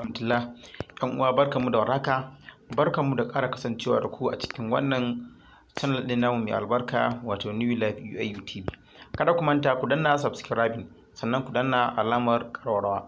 Rahmatullah. ‘Yan uwa, barkanmu da warhaka, barkanmu da ƙara kasancewa da ku a cikin wannan channel ɗin namu mai albarka, wato New Life UAU TV. Kada ku manta ku danna subscribing, sannan ku danna alamar ƙararrawa.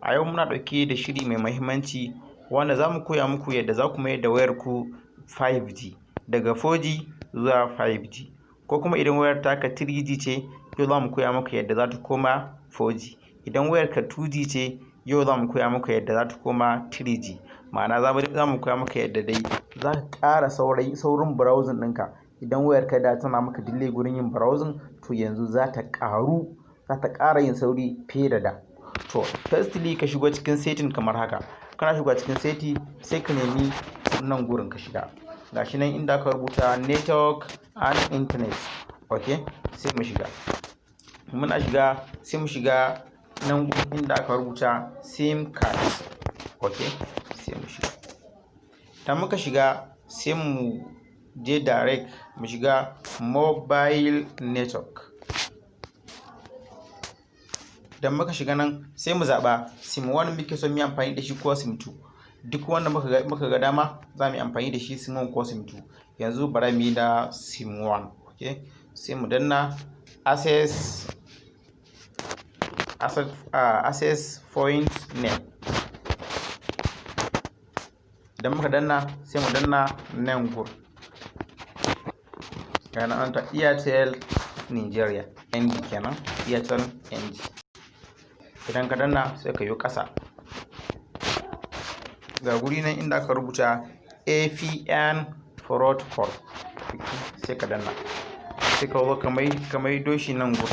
A yau muna ɗauke da shiri mai mahimmanci wanda za mu koya muku yadda za ku mayar da wayar ku 5G, daga 4G zuwa 5G, ko kuma idan wayar taka 3G ce, yau za mu koya maka yadda za ta koma 4G. Idan wayar ka 2G ce, yau za mu koya maka yadda za ta koma 3G. Ma'ana, za mu koya maka yadda dai za ka ƙara saurin browsing ɗinka. Idan wayar ka da tana maka delay gurin yin browsing, to yanzu za ta ƙaru, za ta ƙara yin sauri fiye da da. To, firstly, ka shigo cikin setting kamar haka. Kana shiga cikin setting, sai ka nemi nan gurin ka shiga. Gashi nan inda aka rubuta "network and internet". Ok, sai mu shiga. Muna shiga, sai mu shiga nan inda aka rubuta "SIM card". Ok, sai mu shiga. Idan muka shiga, sai mu je direct mu shiga mobile network. Idan muka shiga nan, sai mu zaɓa SIM 1 muke son mu yi amfani da shi ko SIM 2. Duk wanda muka ga dama za mu yi amfani da shi, SIM 1 ko SIM 2. Yanzu bara mu yi da SIM 1. Ok, sai mu danna access point name. Idan muka danna, sai mu danna nan gur. Ga nan ta Airtel Nigeria NG kenan, Airtel NG. Idan ka danna, sai ka yi ƙasa. Ga guri nan inda aka rubuta "APN protocol", sai ka danna. Sai ka zo ka maido shi nan gur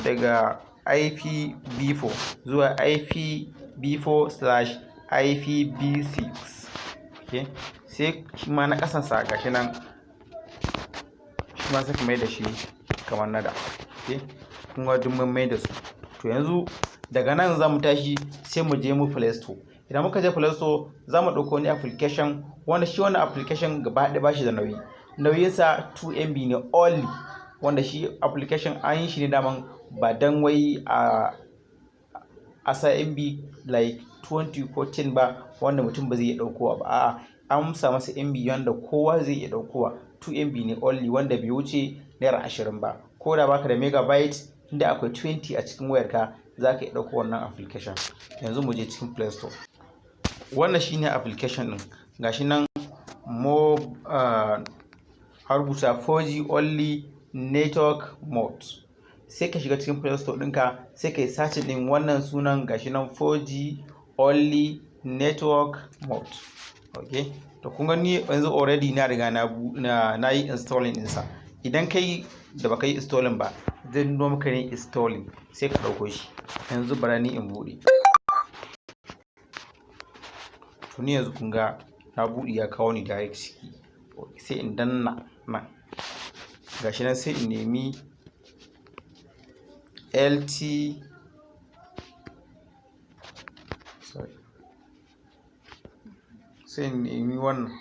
daga IPv4 zuwa IPv4/IPv6. Okay, sai shi ma na ƙasansa, gashi nan, shi ma sai ka mai da shi kamar na da. Okay, kun ga duk mun mai da su. To, yanzu daga nan za mu tashi, sai mu je mu Play Store. Idan muka je Play Store, za mu ɗauko wani application wanda shi wannan application gaba ɗaya ba shi da nauyi. Nauyinsa 2 MB ne only, wanda shi application an yi shi ne daman ba dan wai a sa MB like 20 ko 10 ba wanda mutum ba zai iya ɗaukowa ba. A'a, an sa masa MB wanda kowa zai iya ɗaukowa. 2 MB ne only, wanda bai wuce naira 20 ba. Ko da baka da megabyte, inda akwai 20 a cikin wayarka, za ka iya ɗauko wannan application. Yanzu mu je cikin Play Store. Wannan shine application ɗin. Gashi nan mo a rubuta "4G only network mode". Sai ka shiga cikin Play Store ɗinka, sai ka yi searching ɗin wannan sunan. Gashi nan, "4G only network mode". Ok, to kun gani, yanzu already na riga na yi installing ɗinsa. Idan kai da baka yi installing ba, zai nuno maka ne installing, sai ka ɗauko shi. Yanzu bara ni in buɗe. To, ni yanzu kun ga na buɗe, ya kawo ni direct ciki. Sai in danna nan, gashi nan, sai in nemi LT, sorry, sai in nemi wannan,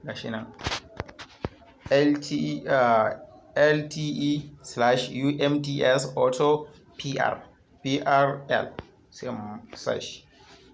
gashi nan, LTE, LTE/UMTS auto PR PRL, sai in sa shi.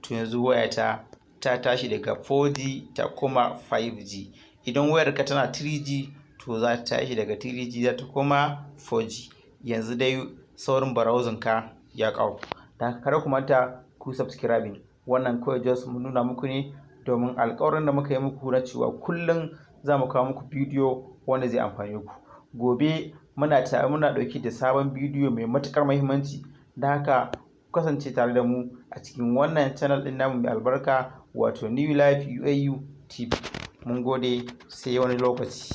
To, yanzu wayata ta tashi daga 4G ta koma 5G. Idan wayarka tana 3G, to za ta tashi daga 3G za ta koma 4G. Yanzu dai saurin browsing ka ya ƙaru. Da haka kada ku manta ku subscribing. Wannan kawai just mu nuna muku ne domin alƙawarin da muka yi muku na cewa kullum za mu kawo muku bidiyo wanda zai amfane ku. Gobe muna ɗauke da sabon bidiyo mai matuƙar muhimmanci. Da haka ku kasance tare da mu a cikin wannan channel ɗin namu mai albarka, wato New Life UAU TV. Mun gode, sai wani lokaci.